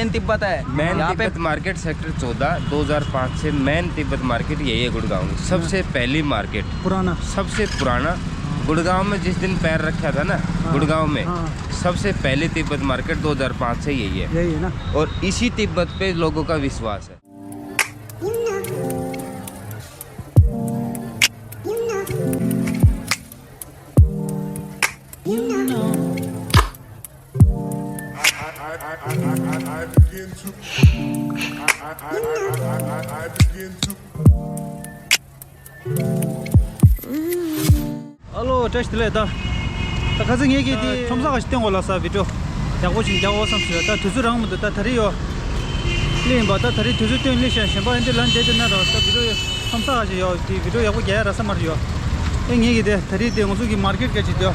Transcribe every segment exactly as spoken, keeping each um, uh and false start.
तिब्बत है। मेन यहाँ पे तिब्बत मार्केट सेक्टर चौदह, दो हज़ार पाँच से मेन तिब्बत मार्केट यही है गुड़गांव में। सबसे पहली मार्केट, पुराना। सबसे पुराना। गुड़गांव में जिस दिन पैर रखा था ना, हाँ। गुड़गांव में, हाँ। सबसे पहली तिब्बत मार्केट दो हज़ार पाँच से यही है। यही है ना? और इसी तिब्बत पे लोगों का विश्वास है। ཨ་ལོ། བཀྲ་ཤིས་བདེ་ལེགས། ད་ད་ཁ་སང་ངེད་ཀྱིས་དེ་ཁྲོམ་ས་ཁ་ཞིག་སྟོན་དགོས་ལབ་ས། བི་ཌིའོ་ཡག་པོ་ཞིག་རྒྱག་འོ་བསམ་སོང་། ད་དུས་ཚོད་རག་མི་འདུག་ད་ད་རེས་ཡོ་སླེབས་ཡིན་པ། ད་ད་རེས་དུས་ཚོད་སྟོན་སླེབས་ཤག་གཞན་པ་ཨེ་འདྲ་ལན་འདེབས་དེ་ན་རོ། ད་བི་ཌིའོ་ཁྲོམ་ས་ཁ་ཞིག་ཡོ། དེ་བི་ཌིའོ་ཡག་པོ་རྒྱག་ཡ་རག་ས་མ་རེད་ཡོ། ཨེ་ངེད་ཀྱིས་དེ་ད་རེས་དེ་ང་ཚོ་གི་མར་ཀེཊ་སྐད་ཅིག་དེ་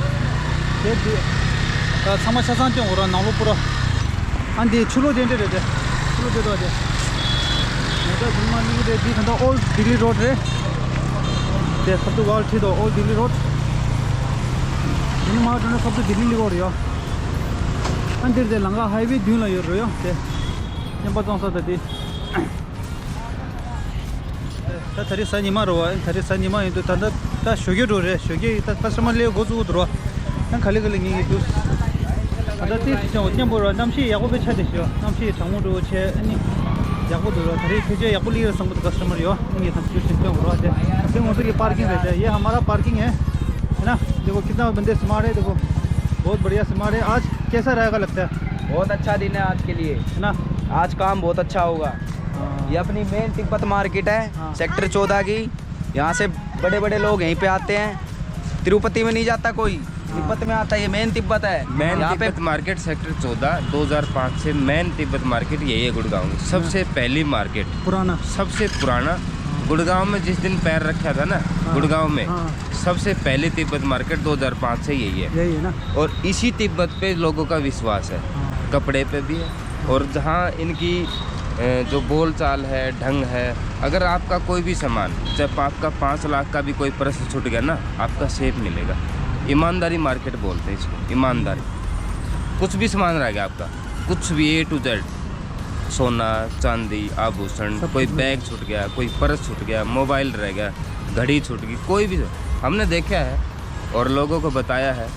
དེ་དེ་ད་ཚང་མ་ཆ་ཚང་སྟོན་དགོས་ར། ནང་ལོགས་པུ་ར། ཨ་འདི་ཆུ་ལོག་དེ་འདྲ་རེད་དེ། ཆུ་ལོག་དེ་དོ་དེ། ང་ད་ཚང་མ་མི་གི་དེ་འདི་ད་ལྟ་ཨོལ་ལྡི་ལི་རོཌ་རེད། དེ་ཁ་ཐུག་ཨོལ་ཁྲི་དོ་ཨོལ་ལྡི་ལི་རོཌ། དེ་ནས་མར་འགྲོ་ན་ཁ་ཐུག་ལྡི་ལི་ལི་རོཌ་ཡོད། ཨ་འདིར་དེ་ལམ་ཁ་ཧའི་ཝེ་མདུན་ལ་ཡོད་རེད་ཡོ། དེ་ཉམས་པ་བཙོང་ས་ད་དེ། ད་ད་རེས་གཟའ་ཉི་མ་རེད་བ། ད་རེས་གཟའ་ཉི་མ་ཡིན་དུས་ད་ལྟ་ད་ཞོགས་ཀས་འགྲོ་རེད། ཞོགས་ཀས་ད་ཁ་སི་ཊ་མར་སླེབས་འགོ་བཙུགས་འདུག་ར། ད་ག་ལེ་ག་ལེ་ངེད་ཀྱི་འདུག་ད་ལྟ་དེ་ཅང་མཉམ་པོ་ར། གནམ་གཤིས་ཡག་པོ་དཔེ་ཆ་དེ་ཞོ། གནམ་གཤིས་གྲང་མོ་འགྲོ་བྱས། ཨ་ནི་ཡག་པོ་འདུག་ར། ད་རེས་ཕལ་ཆེར་ཡག་པོ་སླེབས་རེད་བསམ་གི་འདུག་ཁ་སི་ཊ་མར་ཡོ། ཨ་ནི་ད་ཚུར་ཕྱིན་སྟོན་དགོས་ར། དེ་དེ་ང་ཚོ་གི་པར་ཀིང་རེད། དེ་ये हमारा पार्किंग है, है ना? देखो कितना बंदे सामान है, देखो बहुत बढ़िया सामान है। आज कैसा रहेगा लगता है? बहुत अच्छा दिन है आज के लिए। है ना? आज काम बहुत अच्छा होगा। हाँ। ये अपनी मेन तिब्बत मार्केट है, हाँ। सेक्टर चौदह की। यहाँ से बड़े बड़े लोग यहीं पे आते हैं। तिरुपति में नहीं जाता कोई, हाँ। तिब्बत में आता है। ये मेन तिब्बत है। मेन यहाँ पे तिब्बत मार्केट सेक्टर चौदह, दो हज़ार पाँच से मेन तिब्बत मार्केट यही है गुड़गांव में। सबसे हाँ। पहली मार्केट, पुराना। सबसे पुराना। हाँ। गुड़गांव में जिस दिन पैर रखा था ना, हाँ। गुड़गांव में, हाँ। सबसे पहली तिब्बत मार्केट दो हज़ार पाँच से यही है। यही है ना? और इसी तिब्बत पे लोगों का विश्वास है। हाँ। कपड़े पे भी है। और जहाँ इनकी, अ, जो बोलचाल है, ढंग है, अगर आपका कोई भी सामान, चाहे आपका पाँच लाख का भी कोई पर्स छूट गया ना, आपका सेफ मिलेगा। ईमानदारी मार्केट बोलते हैं इसको, ईमानदारी। कुछ भी सामान रह गया आपका, कुछ भी A to Z, सोना, चांदी, आभूषण, सब कोई कुछ बैग छूट गया, कोई पर्स छूट गया, मोबाइल रह गया, घड़ी छूट गई, कोई भी, हमने देखा है और लोगों को बताया है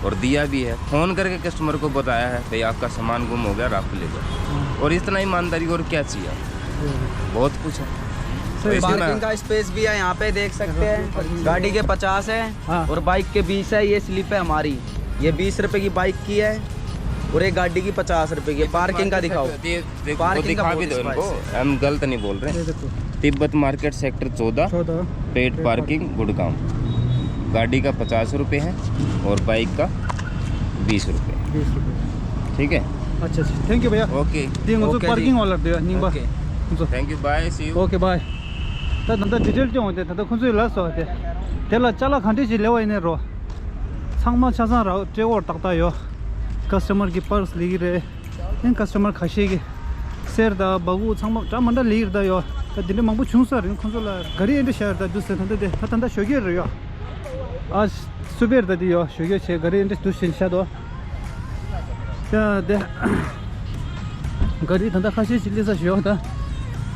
और दिया भी है। फ़ोन करके कस्टमर को बताया है, "भाई, आपका सामान गुम हो गया और आपको ले जाओ।" हम्म। और इतना ईमानदारी और क्या चाहिए आपको? हम्म। बहुत कुछ है। सर, तो इसमें पार्किंग का स्पेस भी है, यहाँ पे देख सकते हैं। गाड़ी के पचास है हाँ। और बाइक के बीस है। ये स्लिप है हमारी, ये बीस रुपए की बाइक की है और एक गाड़ी की पचास रुपए की। पार्किंग का दिखाओ। ये देखो, वो पार्किंग का दिखा भी बहुत दो इनको, स्पेस है। हम गलत नहीं बोल रहे। ये देखो। तिब्बत मार्केट सेक्टर चौदह, चौदह, paid paid parking, parking. Gurgaon. गाड़ी का पचास रुपये है और बाइक का बीस रुपये। बीस रुपये। ठीक है? अच्छा, अच्छा। Thank you भैया। ओके। དེ་ང་ཚོ་པར་ཀིང་ཝ་ལ་དེ་རྙིང་པ། ཨོ་ཀེ། ང་ཚོ། Thank you, bye, see you. Okay, bye. ད་ད་ལྟ་ཌི་ཊེལ་སྐྱོང་བ་དེ་ད་ལྟ་ཁོང་ཚོས་ལབ་སོང་བ་དེ། དེ་ལ་ཅ་ལག་ག་འདྲས་ཞིག་ལེན་པ་ཡིན་ནའི་རོ། ཚང་མ་ཆ་ཚང་ར་སྤྲད་འོར་ཏག་ཏག་ཡོད། ཀ་སི་ཊ་མར་གྱི་པར་སི་ལེན་གྱི་རེད། ཨེན་ཀ་སི་ཊ་མར་ཁ་ཤས་ཀྱིས་གསེར་དང་སྦ་ཁུག་ཚང་མ་འདྲ་མི་འདྲ་ལེན་གྱི་རེད་ད་ཡོད། ད་དེ་འདྲ་མང་པོ་བྱུང་ས་རེད། ཁོང་ཚོ་ལ་ག་རེ་ཨེ་འདྲ་བཞག་ཡོད་ད་འདུག་ཟེར། ད་ལྟ་དེ་ད་ད་ལྟ་ཞོགས་ཀས་རེད་ཡོད། ཨ་སུ་པེར་ད་དེ་ཡོད། ཞོགས་ཀས་བྱས་ག་རེ་ཨེ་འདྲ་འདུག་ཟེར་བཞག་འདུག་ཡ་དེ། ག་རེ་ད་ལྟ་ཁ་ཤས་ཤིག་སླེབས་ས་ཞིག་ཡོད་ད།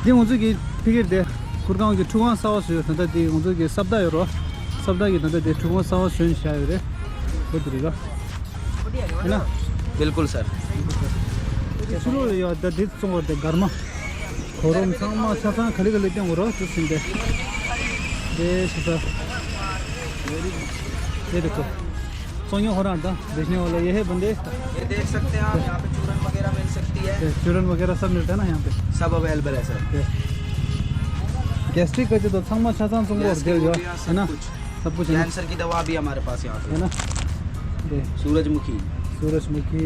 འདི་ང་ཚོ་གི་ཕ་གིར་དེ་གུར་ཁང་གི་ཁྲུས་ཁང་གསར་པ་བཟོས་ཡོད། ད་ལྟ་དེ་ང་ཚོ་གི་ས་བདག་ཡོད་རོ། ས་བདག་གིས་ད་ལྟ་དེ་ཁྲུས་ཁང་གསར་པ་བཟོས་ནས་བཞག་ཡོད་རེད། བོད་དུ་རེད་ག་ཡིན་ན། बिल्कुल सर। དེ་ཕྱི་ལོགས་ལ་ཡོད་ད། དེ་བཙོང་བར་དེ་སྒར་མ། གོ་རོམ་ཚང་མ་ཆ་ཚང་ག་ལེ་ག་ལེ་སྟོན་དགོས་རོ། དེ་ཟིན་ཏེ། དེ་ཞིག་ད། དེ་དེ་ཁོ། ཚོང་ཉོ་ཧོ་རང་དང་བེ་ཤ་ཉོ་ལ་ཡེ་ཧེ་བན་དེ། ये देख सकते हैं आप, यहाँ पे चूरन वगैरह मिल सकती है। चूरन वगैरह सब मिलता है ना यहाँ पे? सब अवेलेबल है सर। गैस्ट्रिक का जो तो ཚང་མ་ཆ་ཚང་ཚོང་གོ། गैस की है ना? गोलियाँ, सब कुछ। सब कुछ है ना? कैंसर की दवा भी हमारे पास यहाँ पे। है ना? ये सूरजमुखी। सूरजमुखी,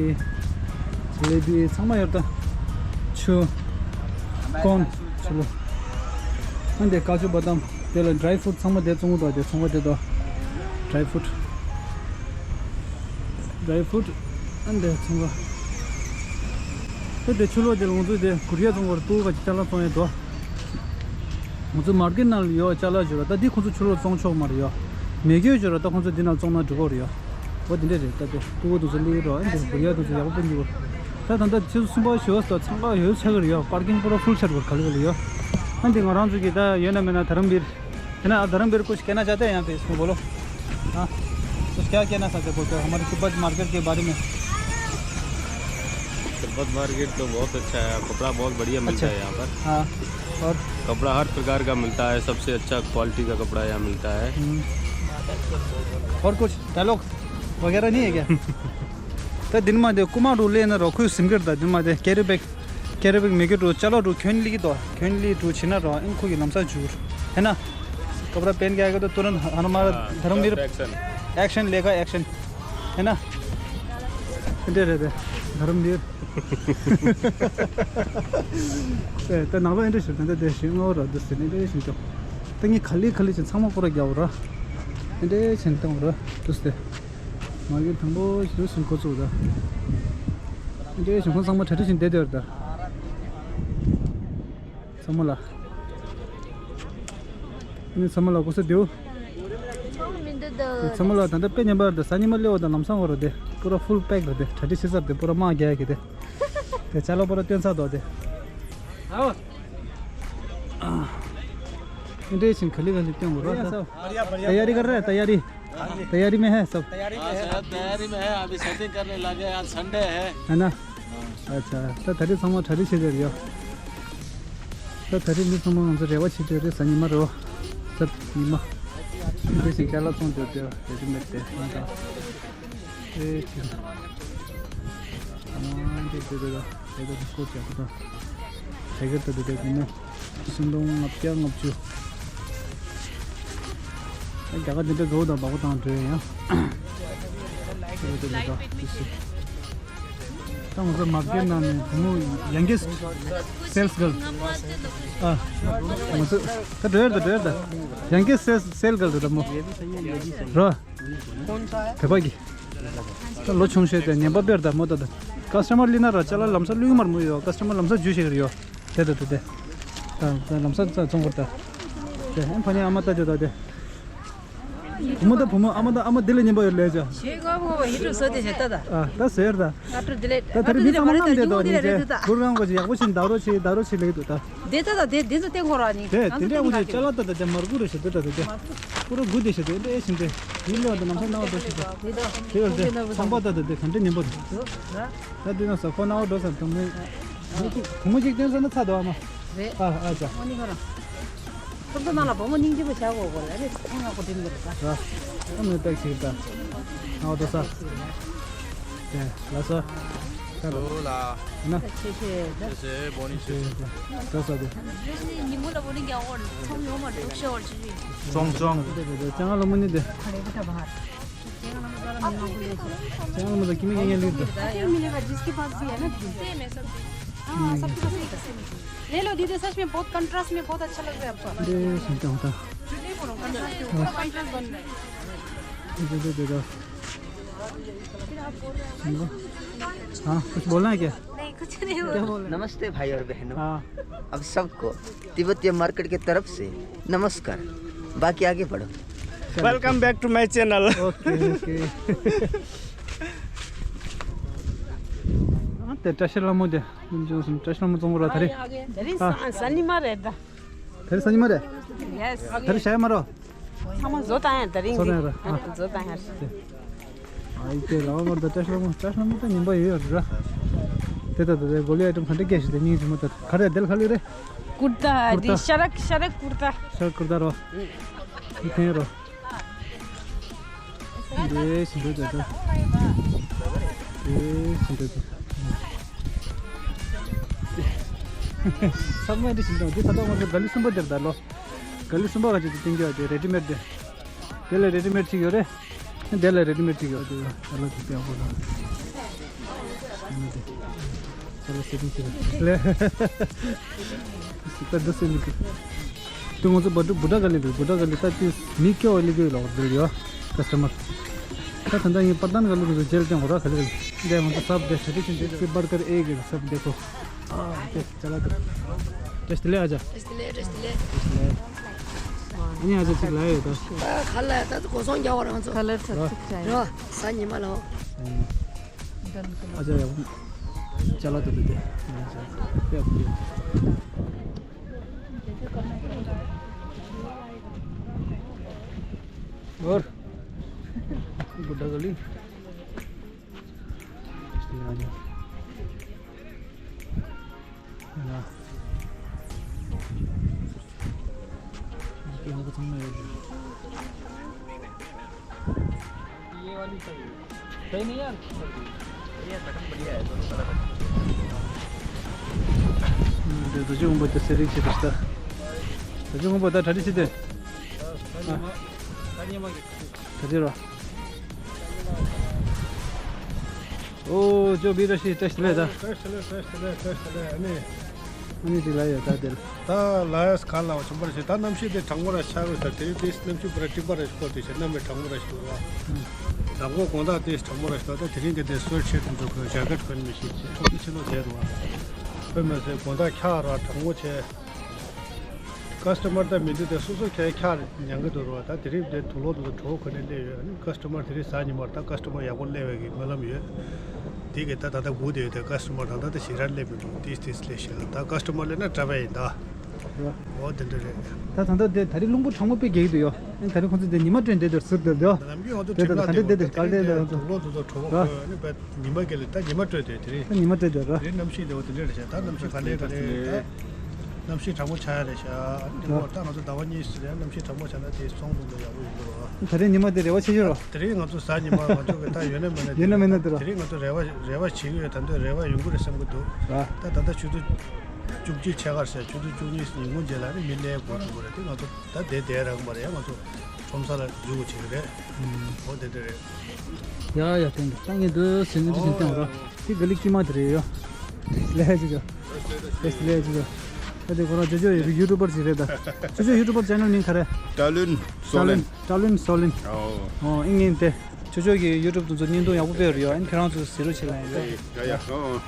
जलेबी, ཚང་མ་ཡོད་ད། ཆུ། ཀོན། ཆུ་ལོ། ཨ་འདི་ཀ་ཇུ་བ་དམ། དེ་ལ་ཌྲའི་ཕུ་རུཊ་ཚང་མ་དེ་བཙོང་གི་འདུག་དེ་ཚོང་པ་དེ་དོ། ཌྲའི་ཕུ་རུཊ། ཌྲའི་ཕུ་རུཊ། ཨ་འདི་ཚོང་པ། ད་དེ་ཕྱི་ལོགས་དེ་ལ་ང་ཚོ་དེ་གུ་རི་ཡ་བཙོང་བར་ཏུ་ག་ཅི་ཅ་ལག་བཙོང་ཡ་དོ། ང་ཚོ་མར་ཀེཊ་ནང་ལ་ཡོད་ཅ་ལག་བྱོས་ར། ད་འདི་ཁོང་ཚོ་ཕྱི་ལོགས་བཙོང་ཆོག་མ་རེད་ཡོ། མེད་གི་བྱོས་ར། ད་ཁོང་ཚོ་འདི་ནང་བཙོང་ན་འགྲིག་གོ་རེད་ཡོ། འོ་དེ་འདྲ་རེད། ད་དེ་ཏུ་གོ་དུ་ཚོ་ལི་རོ། ཨ་འདི་གུ་རི་ཡ་དུ་ཚོ་ཡག་པོ་སྟོན་གྱི་ཡོད། ད་ད་ལྟ་ཆུ་ཚོད་གསུམ་པ་ཞོགས་ད་འཚང་ཁ་ཡོད་ཆགས་ཀྱི་རེད་ཡ། པར་ཀིང་པུ་ར་ཕུལ་ཆགས་པར་ག་ལེ་ག་ལེ་ཡ། ཨ་འདི་ང་རང་ཚོ་གི་ད་ཡོད་ན་མེད་ན་དྷ་རམ་བིར། དེ་ན་དྷ་རམ་བིར་ཀུ་ཤ་ཀེ་ན་ཅཱ་ཏེ་ཡང་པེ་སུ་བོ་ལོ། हाँ। कुछ क्या कहना चाहते हैं, बोलते हैं, हमारे तिब्बत मार्केट के बारे में? तिब्बत मार्केट तो बहुत अच्छा है, कपड़ा बहुत बढ़िया मिलता अच्छा। है यहाँ पर। हाँ। और? कपड़ा हर प्रकार का मिलता है, सबसे अच्छा क्वालिटी का कपड़ा यहाँ मिलता है। हम्म। और कुछ डायलॉग वगैरह नहीं है क्या? ད་འདི་ནི་མ་དེ་ཀུ་མ་རུ་ལེ་ན་རོ་ཁུ་སིམ་གེར་ད་འདི་ནི་མ་དེ་ཀེ་རི་བེག་ཀེ་རི་བེག་མེ་གེ་རུ་ཅ་ལོ་རུ་ཁྱོན་ལི་གི་དོ་ཁྱོན་ལི་རུ་ཆི་ན་རོ་ཨིན་ཁུ་གི་ལམ་ས་ཇུར། ཧེ་ན། कपड़ा पहन के आएगा तो तुरंत हमारा हाँ, धर्मवीर एक्शन। एक्शन लेगा, एक्शन। है ना? दे दे दे। धर्मवीर। ད་ནང་ལོ་ཨེ་འདྲ་ཞིག་ད་ལྟ་དེ་ཞིག་ངོ་ར་འདུག་ཟེར་ནས་ཨེ་འདྲ་ཞིག་ཀྱང་། ད་ངས་ག་ལེ་ག་ལེ་ཅིག་ཚང་མ་སྐོར་ར་རྒྱག་ར། ཨེ་འདྲ་ཞིག་བཏང་ར་འདུག་ཟེར། མ་གི་དང་པོ་ཞིག་ཞིག་འགོ་བཙུགས་ད། ཨེ་འདྲ་ཞིག་ཁོང་ཚང་མ་གྲ་སྒྲིག་བྱས་བསྡད་དེ་ར་ད། ཚང་མ་ལ། ཨ་ནི་ཚང་མ་ལ་གོ་ས་དེའུ། མི་འདུག་ད། ཚང་མ་ལ་ད་ལྟ་དཔེ་ཉམས་པ་རེད་ད། གཟའ་ཉི་མ་སླེབས་པ་དང་ལམ་སང་བར་དེ་པུ་ར་ཕུལ་པེག་རེད་དེ། གྲ་སྒྲིག་བྱེད་ས་དེ་པུ་ར་དམག་རྒྱག་གི་དེ། དེ་ཅ་ལག་པུ་ར་བཏོན་ཚར་འདུག་དེ། ཨའོ། ཨ་འདྲས་ཕྱིན་ག་ལེ་ག་ལེ་བཏོན་དགོས་རེད་ད། तैयारी कर रहे हैं, तैयारी। तैयारी में है सब। हाँ सर, तैयारी में है, अभी सेटिंग करने लगे, आज संडे है। है ना? अच्छा, ད་ད་རེས་ཚང་མ་གྲ་སྒྲིག་བྱེད་བསྡད་ཡོད། ད་ད་རེས་མི་ཚང་མ་ང་ཚོ་རེ་བ་བྱེད་བསྡད་རེད། གཟའ་ཉི་མ་རེད་བ། གཟའ་ཉི་མ། འདི་བཞིན་ཅ་ལག་ཚོང་སྡོད་བསྡད་རེ་ཌི་མེད་དེ་ཧང་ཀང་། ཨེ་ཅི། ཨ་འདི་འདི་འདི་འདི་འདི་འདི་སྐོར་བྱས་པ་དང་། དེ་གར་ད་འདི་འདི་སྒོར་མོ་སུམ་སྟོང་ལྔ་བརྒྱ་ལྔ་བཅུ། ཨ་རྒྱ་གར་འདི་འདྲ་དགའ་བོ་དང་འབག་པ་དང་འདྲ་ཡང་། འདི་འདི་འདི་འདི་འདི། ད་ང་ཚོ་མ་སྐད་ནང་ནས་བུ་མོ་ཡང་གི་སེལ་སི་གརལ། ཨ། ང་ཚོ་ད་འགྲོ་ཡར་ད་འགྲོ་ཡར་ད། ཡང་གི་སེལ་སི་སེལ་སི་གརལ་རེད་ད་མོ། རོ། བོད་པ་གི། ད་ལོ་ཆུང་ཤོས་དེ་ངན་པ་དཔེར་ད་མོ་ད་ད། ཀ་སི་ཊ་མར་ལི་ན་ར་ཅ་ལག་ལམ་སང་བླུག་གི་མར་མོ་ཡོད། ཀ་སི་ཊ་མར་ལམ་སང་འཇུ་ཤེས་གི་རེད་ཡོད། དེ་ད་དེ་དེ། ད་ད་ལམ་སང་ཙང་བཙོང་གི་རེད་ད། དེ་ཧན་ཕ་ནི་ཨ་མ་ད་དེ་ད་དེ། བུ་མོ་དང་བུ་མོ་ཨ་མ་དང་ཨ་མ་དེ་ལས་ཉན་པ་ཡོད་ལས་ཅག་ཞེས་ང་མོ་བ་ཡིད་དུ་བཟོ་དེ་ཞེ་ལྟ་ད། ཨ་ད་ཟེར་ད། ཨ་ཏྲུ་དེ་ལས་ད་ད་རེ་མི་ཚང་མ་མཉམ་བསྡད་དོ་ནི་ཅེ་གུར་གང་གོ་ཅི་ཡག་པོ་ཞིག་ད་རོ་ཆེ་ད་རོ་ཆེ་ལེགས་འདུག་ད། དེ་ད་ད་དེ་དེ་ཚོ་བསྟན་གོ་ར་ནི་དེ་དེ་འདྲའི་དབུ་ཅེ་ཅ་ལག་ད་ད་དེ་མར་གུ་རེ་ཞེ་ད་ད་དེ་དེ་ཀུ་རུ་གུ་དེ་ཞེ་དེ་འདྲའི་ཞིང་དེ་ཡིན་ལོ་ད་ལམ་སང་ནང་འགྲོ་ཞེ་ད་དེ་ད་དེ་བར་དེ་ཚང་པ་ད་ད་དེ་ག་འདྲ་ཉན་པ་རེད། ད་དེ་ན་ས་ཁོ་ནང་འགྲོ་ས་དང་མོ་བུ་མོ་ཅིག་བསྟན་ས་ན་ཚ་དོ་ཨ་མ། རེད། ཨ་ཨ་ཅག་འོ་ནི་ཁོ་རང་། ཁོ་ཚོ་ནང་ལ་བུ་མོ་སྙིང་རྗེ་པོ་བྱ་དགོས་གོ་ལ་རེད། ཁོང་ང་ཁོ་དྲིན་གི་རེད་ད། ར། ཨ་མོ་པེག་ཞིག་ད། ཨ་འོ་དོ་ས། དེ་ལ་སོ། ད་ལོ། ཨོ་ལ། ན། ཆེ་ཆེ་ད། ཆེ་ཆེ་བོ་ནི་ཆེ། དོ་ས་དེ། ཉིན་མོ་ལ་བོ་ནི་རྒྱག་འོར་ཚོང་ཡོང་མ་འདུག་ཤ་འོར་ཅི་རེད། ཅོང་ཅོང་། དེ་དེ་དེ་ཅང་ལ་མོ་ནི་དེ། ཁ་རེ་གི་ད་བ་ཧར། ཅང་ལ་མོ་ད་ཀི་མི་ཡེ་ཡེ་ལུས་དེ། ये मिलेगा, जिसके पास भी है ना। सेम है सब। हाँ, सबके पास एक ही सेम है। ले लो दीदी, सच में बहुत कंट्रास्ट में बहुत अच्छा लग रहा है आपका। दे सुनता हूँ था। झूठ नहीं बोलो, कंट्रास्ट में पूरा कंट्रास्ट बन रहा है। दे दे दे दो। हाँ, कुछ बोलना है क्या? नहीं, कुछ नहीं बोलना। नमस्ते भाई और बहनों। हाँ। अब सबको तिब्बतीय मार्केट की तरफ से नमस्कार। बाकी आगे बढ़ो। Welcome back to my channel. Okay, okay. ཨ་དེ་བཀྲ་ཤིས་ལྷ་མོ་དེ། བཀྲ་ཤིས་ལྷ་མོ་བཙོང་གི་ར་ད་རེས། ད་རེས་ཨ་གཟའ་ཉི་མ་རེད་ད། ད་རེས་གཟའ་ཉི་མ་རེད། Yes. ད་རེས་ཞག་མ་རོ། ཚང་མ་བཟོ་བཏང་ཡ་ད་རིང་བཟོ་བཏང་ཡ་ར། ཨ་བཟོ་བཏང་ཡ་ར། ཨ་ཡི་དེ་ལ་བ་མར་ད་བཀྲ་ཤིས་ལྷ་མོ་བཀྲ་ཤིས་ལྷ་མོ་ད་ཉན་པ་ཡོད་ཡོད་ར། དེ་ད་ད་དེ་གོ་ལི་ཨའི་ཊམ་ག་འདྲ་སྐད་ཞིག་དེ་སྙིང་རྗེ་མོ་ད་ག་རེ་དེ་ལ་ག་ལི་རེད། कुर्ता, कुर्ता। दी शरक, शरक कुर्ता। शरक कुर्ता रो। ये पहन रो। ये सुंदर जगह। ये सुंदर जगह। सब में सुंदर। ये पता मतलब गली सुंदर दे डालो। गली सुंदर का जो तीन जो है रेडीमेड दे। ये ले रेडीमेड चाहिए रे। དེ་ལ་རེ་ཌི་མེཌ་ཅིག་ཡོད་དེ་ཨ་ལ་དེ་ཡག་པོ་ལ། ཨ་ལ་སེ་ཊིང་ཅིག་ལ། ད་འདི་སེ་མི་ཀི། དུ་ང་ཚོ་བུ་ཌ་ག་ལི་རེད། བུ་ཌ་ག་ལི་ད་དེ་མི་སྐྱོ་བ་ལི་གི་ལོག་འདིར་ཡོད་ཀ་སི་ཊ་མར། ད་ད་ལྟ་ངས་པར་ཏན་ག་ལི་གི་ཇེལ་ཅང་གོ་ར་ག་ལི་ག་ལི། འདི་ང་ཚོ་སབ་དེ་སེ་ཊིང་ཅིག་འདི་སི་བར་ཀར་ཨེ་གི་སབ་དེ་ཁོ། ཨ་དེ་ཅ་ལག་དེ། ཏྲེ་སྟི་ལེ་ཨ་ཅག་ཏྲེ་སྟི་ལེ། ཏྲེ་སྟི་ལེ། ཨ་ནི་ཨ་ཅག་ཅིག་ལ་ཡོད་ད། ཨ་ཁ་ལ་ད་གོ་སོང་རྒྱ་བ་རང་ཚོ། ཁ་ལར་ཚ་ཚུགས་ཆ་ཡ། ར་ས་ཉི་མ་ལ། ཨ་ཅག་ཡག་པོ། ཅ་ལག་དེ་དེ་དེ། དེ་ཡག་པོ་འདུག། ཨོར། བུ་ཌ་ག་ལི། ཡ། ཡང་ཚང་མ་ཡོད། ये वाली सही है। सही नहीं यार। ये बटन बढ़िया है, दोनों कलर है। ད་ཅི་ངོ་མ་ད་སེ་རིག་ཆེ་དུ་ཤ། ད་ཅི་ངོ་མ་ད་གྲ་སྒྲིག་བྱེད་དེ། ད་ཉི་མ་ད་ཉི་མ་གི། ད་ཅི་རོ། ཨོ་ཅོ་བི་ར་ཤི་བཀྲ་ཤིས་བདེ་ལེགས་ད། བཀྲ་ཤིས་བདེ་ལེགས། བཀྲ་ཤིས་བདེ་ལེགས། བཀྲ་ཤིས་བདེ་ལེགས། ཨ་ནི། ཨ་ནི་ཅིག་ལ་ཡོད་ད་དེར། ད་ལ་ཡས་ག་ལ་བ་ཆུམ་པར་ཞིག་ད་གནམ་གཤིས་དེ་གྲང་མོ་ར་ཆགས་ཡོད་ས། དེ་རིང་དེ་གནམ་གཤིས་པུ་ར་དཀྲིག་པ་ར་ཞིག་ཁོ་དེ་ཞིག་གནམ་མེད་གྲང་མོ་ར་ཞིག་འདུག་ར། ཟླ་མགོ་དགོང་དག་དེ་གྲང་མོ་ར་ཞིག་འདུག་ད་དེ་རིང་གི་དེ་སུའེ་ཤེར་དེ་ཚོ་གོན། ཇེ་ཀེཊ་གོན་མི་ཤེས་ཅི་ཚོགས་ཀྱི་ཕྱི་ལོགས་བསྡད་འདུག་བ། དཔེ་མི་སྲིད་དགོང་དག་འཁྱག་ར་གྲང་མོ་བྱས། ཀ་སི་ཊ་མར་ད་མི་འདུག་དེ་སོ་སོ་ཁྱད་འཁྱག་མྱང་གི་འདུག་ར། ད་དེ་རིང་དེ་དུག་ལོག་དུ་གྲོགས་ཁོ་ནས་སླེབས་ཡོད། ཨ་ནི་ཀ་སི་ཊ་མར་དེ་རིང་གཟའ་ཉི་མ་རེད། ད་ཀ་སི་ཊ་མར་ཡག་པོ་སླེབས་ཡོད་ཀྱི་སྨོན་ལམ་ཡོད། དེ་གི་ད་ད་ལྟ་སྒུག་བསྡད་ཡོད་དེ། ཀ་སི་ཊ་མར་ད་ལྟ་ད་ཞེ་དྲག་སླེབས་མི་འདུག་ཏིས་ཏིས་སླེབས་ཤག་ད་ཀ་སི་ཊ་མར་སླེབས་ན་གྲྭ་པ་ཡིན་ད། འོ་དེ་འདྲ་རེད། ད་ད་ལྟ་དེ་ད་རེས་རླུང་བུ་གྲང་མོ་དཔེ་རྒྱག་གི་འདུག་ཡོ། ཨ་ནི་ད་རེས་ཁོང་ཚོ་དེ་ཉི་མ་སྤྲོད་བསྡད་དེ་ཟུར་དེར་འདུག་ནམ་རྒྱུན་ང་ཚོ་དེ་ད་ཁྲིམས་ཁང་དེ་དེ་དེ་དེ་དེ་ག་ལེ་དེ་དེ་དུག་ལོག་དུ་ཚོ་གྲོགས་པོ་ཁོ་ནི་བས་ཉི་མ་གི་ལ་ད་ཉི་མ་སྤྲོད་དེ་དེ་རེད། ད་ཉི་མ་སྤྲོད་དེ་ར། དེ་གནམ་གཤིས་དེ་འོ་དེ་འདྲ་རེད་ཤག་ད་གནམ་གཤིས་ག་ལེ་ག་ལེ་ད་གནམ་གཤིས་གྲང་མོ་ཆགས་ཡ་རེད་ཤག་ཨ་ནི་འདི་འོ་ད་ང་ཚོ་ཟླ་བ་གཉིས་ཙམ་རེད། གནམ་གཤིས་གྲང་མོ་ཆགས་ན་དེ་སོང་འདུག་ལ་ཡག་པོ་ཡོང་གི་རེད་བ། ད་རེས་ཉི་མ་དེ་རེ་བ་ཆེ་ཤོས་ར། དེ་རིང་ང་ཚོ་གཟའ་ཉི་མ་ང་ཚོ་གི་ད་ཡོད་ན་མེད་ན་ཡོད་ན་མེད་ན་དེ་ར། དེ་རིང་ང་ཚོ་རེ་བ་རེ་བ་བྱེད་ཀྱི་ཡོད། ད་འདོད་རེ་བ་ཡོང་གི་རེད་བསམ་གི་འདུག་ད་ད་ལྟ་ཆུ་ཚོད་བཅུ་གཅིག་ཕྱེད་ཀ་རེད་ཤག་ཆུ་ཚོད་བཅུ་གཉིས་ཉིན་གུང་རྗེས་ལ་ནི་མི་སླེབས་འགོ་ཚུགས་ཀྱི་རེད། དེ་ང་ཚོ་ད་དེ་དེ་རག་མ་རེད། ང་ཚོ་ཁྲོམ་ས་ལ་འཛུལ་དགོས་བྱེད་ཀྱི་རེད། འོ་དེ་འདྲ་རེད། ཡ་ཡ་ཐེངས་ད་ངས་འདི་ཟིན་འདི་ཟིན་ཐེངས་རོ། དེ་ག་ལི་ཀི་མ་དེ་རེད་ཡོ། ལས་ཅི་ཅོ། ལས་ཅི་ལས་ཅི་ཅོ། ད་དེ་ཁོ་རང་ཅོ་ཅོ་ཡུ་ཊུབ་པར་ཅིག་རེད་ད། ཅོ་ཅོ་ཡུ་ཊུབ་པར་ཅེ་ནལ་མིང་ག་རེ། ཀྲ་ལུན་སོ་ལིན། ཀྲ་ལུན་སོ་ལིན། ཨོ། ཨོ་ཨིན་ངན་ཏེ། ཅོ་ཅོ་གི་ཡུ་ཊུབ་དེ་ཚོ་བརྙན་ཐུང་ཡག་པོ་སྤེལ་ཡོད་ཡོ། ཨན་ཁྱེད་རང་ཚོ་གཟིགས་རོགས་བྱེད་ལ་ཡིན་ད། ཡ་ཡ་ཨོ།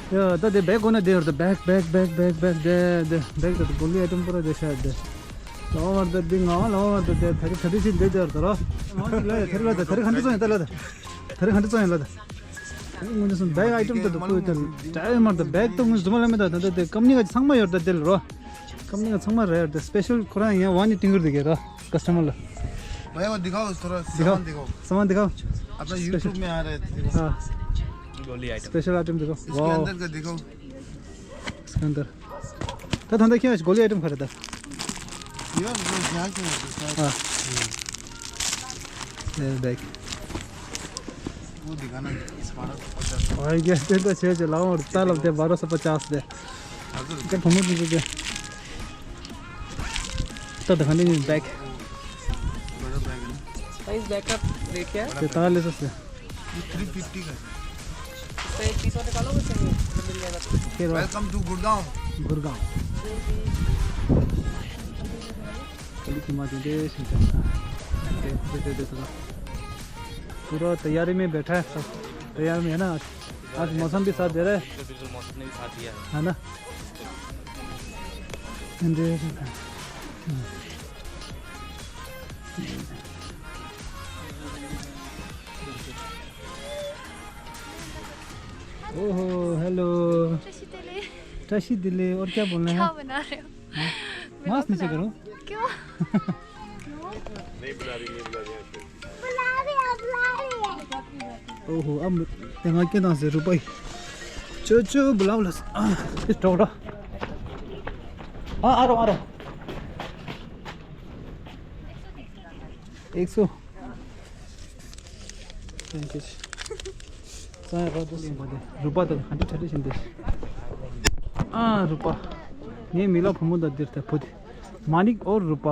ཡ་ད་དེ་བེག་གོ་ན་དེ་ཡོད་ད། བེག་བེག་བེག་བེག་བེག་དེ་དེ་བེག་ད་དེ་གོ་ལི་ཨའི་ཊམ་པུ་ར་དེ་ཤ་དེ། ལོ་མར་ད་དེ་ང་ལོ་མར་ད་དེ་ད་རི་ད་རི་ཤིན་དེ་དེ་ཡོད་ད་རོ། ང་ཅི་ལ་ཡ་ད་རི་ལ་ད་ད་རི་ག་འདྲ་ཚོ་ཡིན་ད་ལ་ད། ད་རི་ག་འདྲ་ཚོ་ཡིན་ལ་ད། ངོ་ནས་སོང་བེག་ཨའི་ཊམ་ད་དུ་ཁོ་ད་ད་མར་ད་བེག་ད་ངོ་ཟུ་མ་ལ་མེ་ད་ད་ད་དེ་ཀམ་ནི་ག་ཚང་མ་ཡོད་ད་དེ་ལ་རོ། ཀམ་ནི་ག་ཚང་མ་རེད་ད། སི་པེ་ཤལ་ཁོ་རང་ཡང་ཝན་ནི་ཏིང་གུར་དེ་གེ་རོ། कस्टमर ལ། भाई वो दिखाओ थोड़ा दिखाओ। सामान दिखाओ। सामान दिखाओ। अपना YouTube में आ रहा है, देखो। हाँ। गोली आइटम। स्पेशल आइटम दिखाओ। इसके अंदर का दिखाओ। इसके अंदर। ད་ད་ད་ཁྱེད་གོ་ལི་ཨའི་ཊམ་ག་རེ་ད། यार, वो क्या क्या है? हाँ। ये देख। वो दिखाना, बारह सौ पचास। भाई, क्या दे तो छः चलाओ और ताल अब दे बारह सौ पचास दे। हजुर। क्या भमो दे दे। तो दिखाने नहीं, बैग। बड़ा बैग है ना? भाई, इस बैग का रेट क्या है? ये ताल है सस्ते। ये थ्री फिफ्टी का है। तो एक पीस और निकालो, बस ये मिल जाएगा। फिर वेलकम टू गुड़गांव। गुड़गांव। कल की माँ दे दे, दे, दे, दे, दे, दे। पूरा तैयारी में बैठा है सब। तैयार में है ना आज। आज मौसम भी साथ दे रहा है। बिल्कुल, मौसम ने भी साथ दिया है। है ना? दे, दे, दे। ओहो, हेलो। ཏྲ་ཤི་བདེ་ལེགས། ཏྲ་ཤི་བདེ་ལེགས། और क्या बोलना है? क्या बना रहे हो? हाँ? वीडियो मास्क नीचे बना रहे हो। करो। क्यों? नहीं बुला रही, नहीं बुला रही। बुला रही है, बुला रही है। ओहो, अब तेंगा के दांसे रुपई। चो, चो, बुलाओ लस। आ, इस टोकरा। हाँ, आ रहा हूँ, आ रहा हूँ। एक सौ। Thank you. ས་ཡ་རོ་དོ་སེམས་པ་དེ་རུ་པ་དང་ཧན་ཏི་ཁྲ་ཏི་ཤིན་ཏེ། ཨ་རུ་པ། ངའི་མི་ལ་བུ་མོ་དང་འདིར་ད་བུ་དེ། མ་ནིག་ཨོར་རུ་པ།